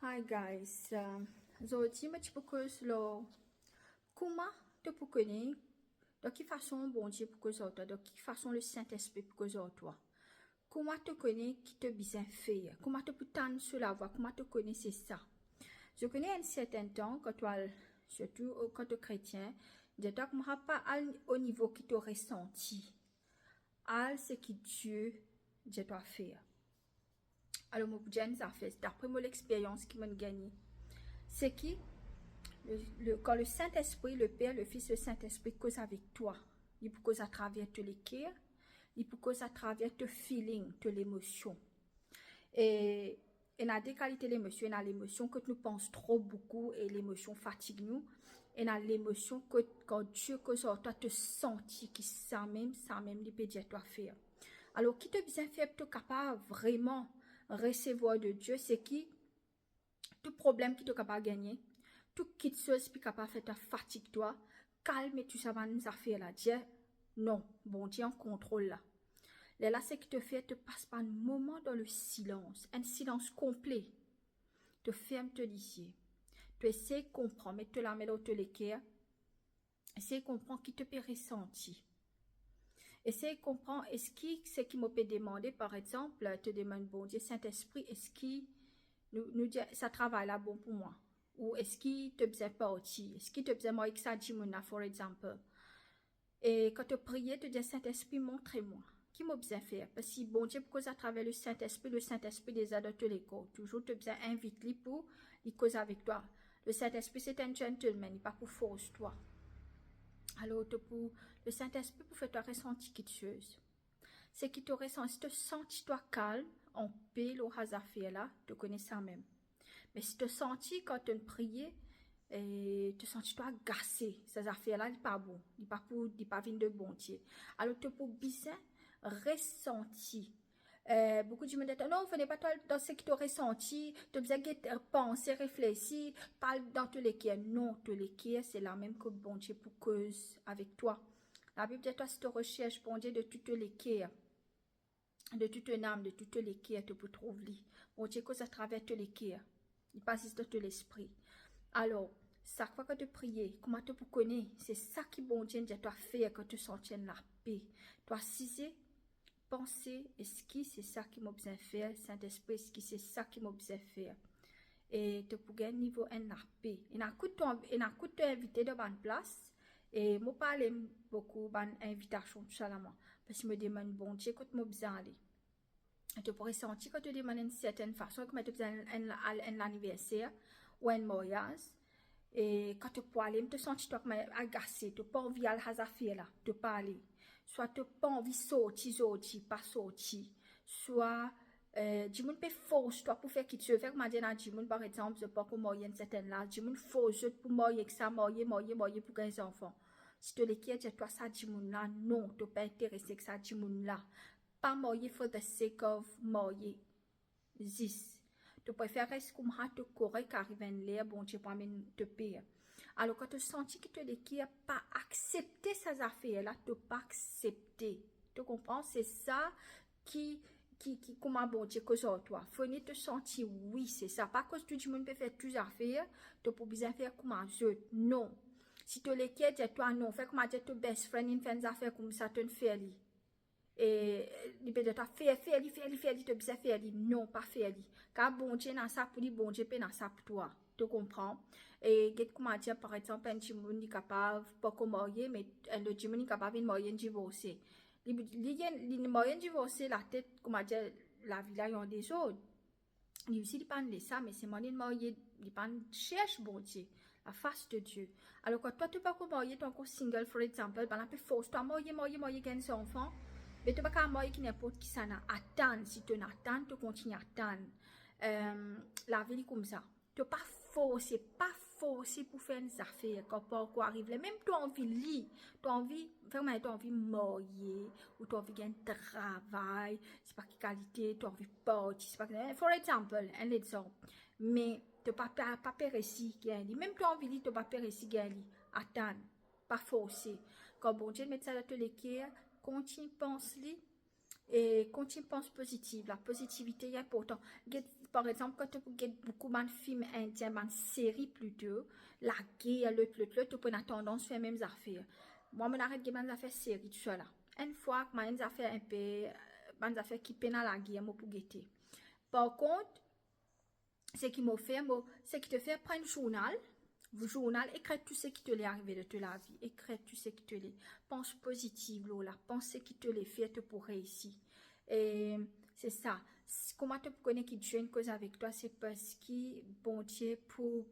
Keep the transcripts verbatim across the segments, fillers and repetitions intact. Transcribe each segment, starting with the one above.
Hi guys, euh, zordi mo ti pou koz lor kouma to pou kone, dan ki fason Bondie pou koz ar twa, dan ki fason Lesintespri pou koz ar twa. Kouma to kone ki to bizin fer, kouma to pou tann so lavwa, kouma to kone se sa. Zot kone enn sertin tan, kan to al, sirtou kan to kretien, dir twa kouma pa al o nivo ki to resanti, al seki Die dir twa fer. Alor, mo pou dir enn zafer, dapre mo lexperyans ki mo'nn gagne, seki le, le, kan Lesintespri, le Per, le Fis, Lesintespri koz avek twa, li pou koz atraver to leker, li pou koz atraver to feeling, to lemosion. E ena de kalite lemosion, ena lemosion kot nou pans tro boukou e lemosion fatig nou, ena lemosion kot kan Die koz ar twa, to santi ki samem, samem li pe dir twa fer. Alor, ki to bizin fer pou to kapav vreman resevwar de Die, seki tou problem ki to kapav gagne, tou kitsoz ki kapav fer twa fatig twa, kalme tou sa bann zafer la, dir, non, Bondie an kontrol la. Lerla seki to fer, to pas bann moman dan lesilans, enn silans konple. To ferm to lizie. To esey konpran, met to lame lor to leker, esey konpran ki to pe resanti. Esey konpran, eski seki mo pe demande, par exanp, to demann Bondie, Sintespri, eski nou, nou dir sa travay la bon pou mwa? Ou eski to bizin parti? Eski to bizin marye ek sa dimoun la, for example? E kan to priye, to dir, Sintespri, montre mwa ki mo bizin fer. Parski Bondie pou koz atraver Lesintespri, Lesintespri deza dan to lekor. Touzour to bizin invit li pou li koz avek twa. Lesintespri se enn gentleman, li pa pou fors twa. Alor, to pou, Lesintespri pou fer twa resanti kitsoz. Seki to resanti, si to santi twa kalm, anpe lor sa zafer la, to kone samem. Me si to santi kan to'nn priye, e to santi twa agase, sa zafer la, li pa bon, li pa pou, li pa vinn de Bondie. Alor, to pou bizin resanti. E, boukou dimoun dir, non, fode pa to al dan seki to resanti, to bizin get, e, panse, reflesi, pa al dan to leker. Non, to leker, se lamem kot Bondie pou koz avek twa. Labib dir twa, si to resers Bondie de tou to leker, de tou to nam, de tou to leker, to pou trouv li. Bondie koz atraver to leker. Li pa zis dan to lespri. Alor, sak fwa kan to priye, kouma to pou kone, se sa ki Bondie dir twa fer kan to santi enn lape. To asize, panse, eski se sa ki mo bizin fer, Sintespri, eski se sa ki mo bizin fer? E to pou gagn nivo enn lape. Ena kout to, ena kout to invite dan bann plas, e mo pa ale boukou bann invitasion, tousala mwa, parski mo demann Bondie kot mo bizin ale. To pou resanti kan to demann enn sertenn fason, kouma to bizin al enn, al enn laniverser ou enn maryaz, e kan to pou ale, to santi twa kouma agase, to pa anvi al sa zafer la, to pa ale. Swa to pa anvi sorti zordi, pa sorti. Swa, e, dimoun pe fors twa pou fer kitsoz. Fer koumadir ena dimoun, par exanp, zot pankor marye enn sertenn laz, dimoun fors zot pou marye ek sa, marye, marye, marye pou gagn zanfan. Si to leker dir twa sa dimoun la, non, to pa interese ek sa dimoun la. Pa marye for the sake of marye. Zis. To prefer res kouma to korek, ariv enn ler Bondie pou amenn to per. Alor, kan to santi ki to leker pa aksepte sa zafer la, to pa aksepte. To konpran? Se sa ki, ki, ki kouma Bondie koz ar twa. Fode to santi, wi, se sa. Pa koz tou dimoun pe fer tou zafer, to pou bizin fer kouma zot. Non. Si to leker dir twa non, fer koumadir to best friend inn fer enn zafer koumsa, to'nn fer li. E li pe dir twa fer, fer li, fer li, fer li, to bizin fer li. Non, pa fer li. Kar Bondie ena sa pou li, Bondie pena sa pou twa. To konpran? E get koumadir, par exanp, enn dimoun li kapav pankor marye, me enn lot dimoun li kapav vinn marye, enn divorse. Li, li, li marye, enn divorse, latet, koumadir, lavi la inn an dezord. Li osi, li pa'nn le sa, me selman li marye, li pa'nn sers Bondie, la face de Dieu. Alor, kan twa, to pankor marye, to ankor single, for example, bann la pe fors twa marye, marye, marye, gagn zanfan, me to pa kapav marye ek ninport kisannla. Atann, si to'nn atann, to kontign atann. Em, lavi li koumsa. To pa forse, pa forse pou fer enn zafer kan pa ankor ariv ler. Mem to anvi li, to anvi, fer koumadir to anvi marye, ou to anvi gagn travay, se pa ki kalite, to anvi parti, se pa ki, for example, enn lexanp. Me to pa, pa, pa pe resi gagn li. Mem to anvi li, to pa pe resi gagn li. Atann, pa forse. Kan Bondie met sa dan to leker, kontign pans li, e kontign pans pozitiv. Lapozitivite, li inportan. Get, Par exanp, kan to pou get boukou bann fim indien, bann seri plito, lager, lot, lot, lot, to pou ena tandans fer mem zafer. Mwa, mo'nn aret get bann zafer seri, tousala. Enn fwa, kouma enn zafer inpe, bann zafer ki pena lager, mo pou gete. Par kont, seki mo fer, mo, seki to fer, pran enn zournal, zournal, ekrir tou seki to le arive dan to lavi, ekrir tou seki to le. Pans pozitiv lor la, pans seki to le fer, to pou reisi. E se sa. S-, kouma to pou kone ki Dieu inn koz avek twa, se parski Bondie pou,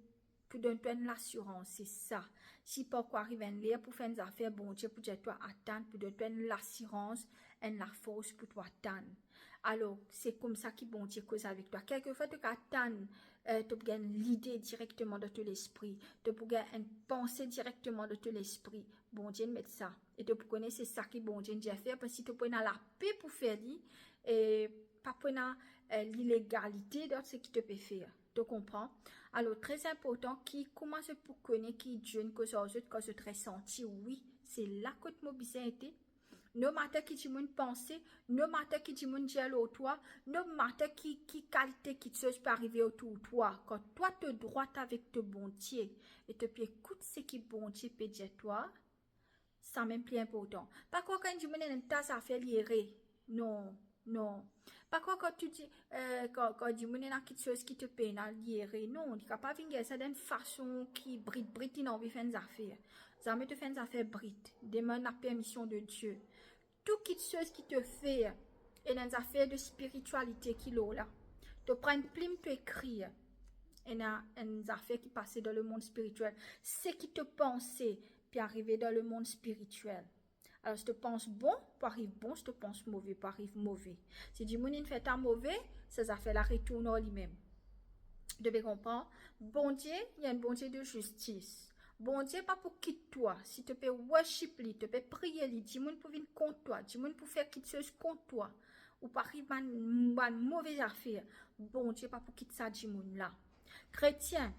pou donn twa enn lasirans, se sa. Si pankor ariv enn ler pou fer enn zafer, Bondie pou dir twa atann, pou donn twa enn lasirans, enn lafors pou to atann. Alor, se koumsa ki Bondie koz avek twa. Kelkefwa to kapav tann, eh, to pou gagn lide direkteman dan to lespri. To pou gagn enn panse direkteman dan to lespri. Bondie inn met sa. E to pou kone se sa ki Bondie inn dir fer, parski to pou ena lape pou fer li, e pa pou ena, eh, lilegalite dan seki to pe fer. To konpran? Alor, tre inportan ki kouma zot pou kone ki Dieu inn koz ar zot, kan zot resanti, wi, se la kot mo bizin ete. No matter ki dimoun panse, no matter ki dimoun dir lor twa, no matter ki, ki kalite kiksoz pe arive otour twa. Kan twa to drwat avek to Bondie e to pe ekout seki Bondie pe dir twa, samem pli inportan. Pa krwar kan enn dimoun ena enn ta zafer li ere. Non, non. Pa krwar kan to di, eh, kan, kan dimoun ena kiksoz ki to pena li ere. Non, li kapav vinn gagn sa dan enn fason ki brit, brit, li ena anvi fer enn zafer. Zame to fer enn zafer brit. Demann lapermision de Dieu. Tou kiksoz ki to fer, ena enn zafer de spiritialite ki lor la. To pran enn plim, to ekrir. Ena enn zafer ki pase dan lemond spiritiel. Seki to panse, pe arive dan lemond spiritiel. Alor, si to pans bon, pou ariv bon, si to pans move, pou ariv move. Si dimoun inn fer twa move, sa zafer la retourn ar limem. To pe konpran? Bondie, li enn Bondie de zistis. Bondie pa pou kit twa. Si to pe worship li, to pe priye li, dimoun pou vinn kont twa, dimoun pou fer kiksoz kont twa, ou pou ariv bann, bann move zafer. Bondie pa pou kit sa dimoun la. Kretien,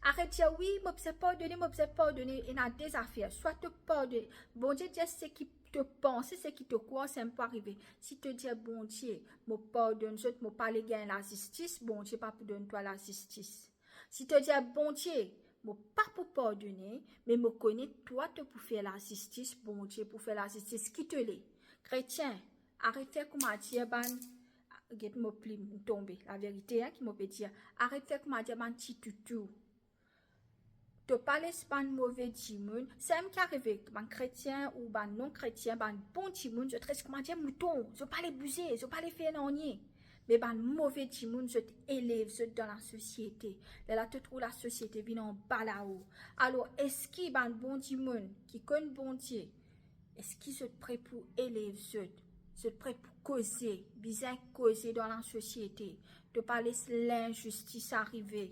aret dir, "Wi, mo bizin pardone, mo bizin pardone." Ena de zafer, swa to pardone, Bondie dir seki to panse, seki to krwar, samem pou arive. Si to dir Bondie, "Mo pardonn zot, mo pa le gagn lazistis," Bondie pa pou donn twa lazistis. Si to dir Bondie, "Mo pa pou pardone, me mo kone twa to pou fer lazistis," Bondie pou fer lazistis. Ki to le? Kretien, aret fer kouma dir bann, get mo plim tonbe, laverite, hein, ki mo pe dir. Aret fer kouma dir bann ti toutou. To pa les bann move dimoun, samem ki arive, bann kretien ou bann non-kretien, bann bon dimoun, zot res kouma dir mouton, zot pa le bouze, zot pa le fer nanye. Me bann move dimoun, zot elev zot dan lasosiete. Lerla to trouv lasosiete vinn anba lao. Alor, eski bann bon dimoun ki konn Bondie, eski zot pre pou elev zot? Zot pre pou koze, bizin koze dan lasosiete. To pa les linzistis arive.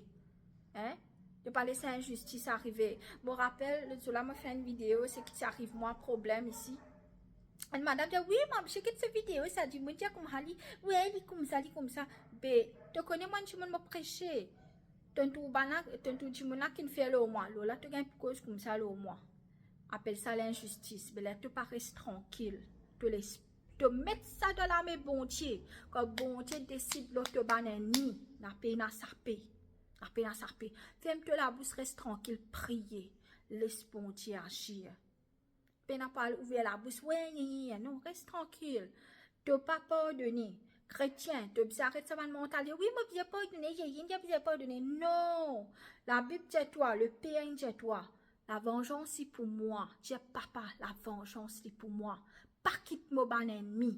Hein? To pa les linzistis arive. Mo rapel, lot zour la, mo fer enn video, seki ti ariv mwa problem isi. Enn madam dir, "Wi, mo ti get so video, sa dimoun dir koumsa li, wi, li koumsa, li koumsa." Be, to kone mwa enn dimoun mo prese. To'nn trouv bann la, to'nn trouv dimoun la ki'nn fer lor mwa. Lor la, to gagn pou koz koumsa lor mwa. Apel sa linzistis. Be la, to pa res trankil. To les, to met sa dan lame Bondie. Kan Bondie desid lor to bann ennmi, na pena sape. Na pena sape. Ferm to labous, res trankil, priye. Les Bondie azir. Pena pou al ouver labous, we, ye, ye, ye. Non, res trankil. To pa pardone. Kretien, to bizin aret sa bann mantalite. Wi, mo bizin pardone, ye, ye, mo bizin pardone. Non. Labib dir twa, Leper inn dir twa, "Lavanzans li pou mwa." Dir Papa, "Lavanzans li pou mwa. Pa kit mo bann ennmi.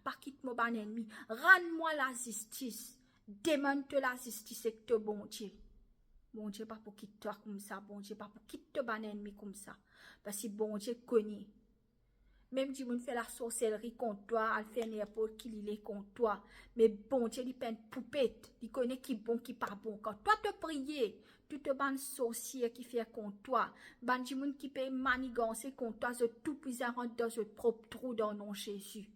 Pa kit mo bann ennmi. Rann mwa lazistis." Demann to lazistis ek to Bondie. Bondie pa pou kit twa koumsa. Bondie pa pou kit to bann ennmi koumsa. Parski Bondie kone. Mem dimoun fer lasorselri kont twa, al fer ninport ki li le kont twa. Me Bondie, li pa enn poupet. Li kone ki bon, ki pa bon. Kan twa to priye, tou to bann sorsie ki fer kont twa, bann dimoun ki pe maniganse kont twa, zot tou pou bizin rant dan zot prop trou dan nom Zezi.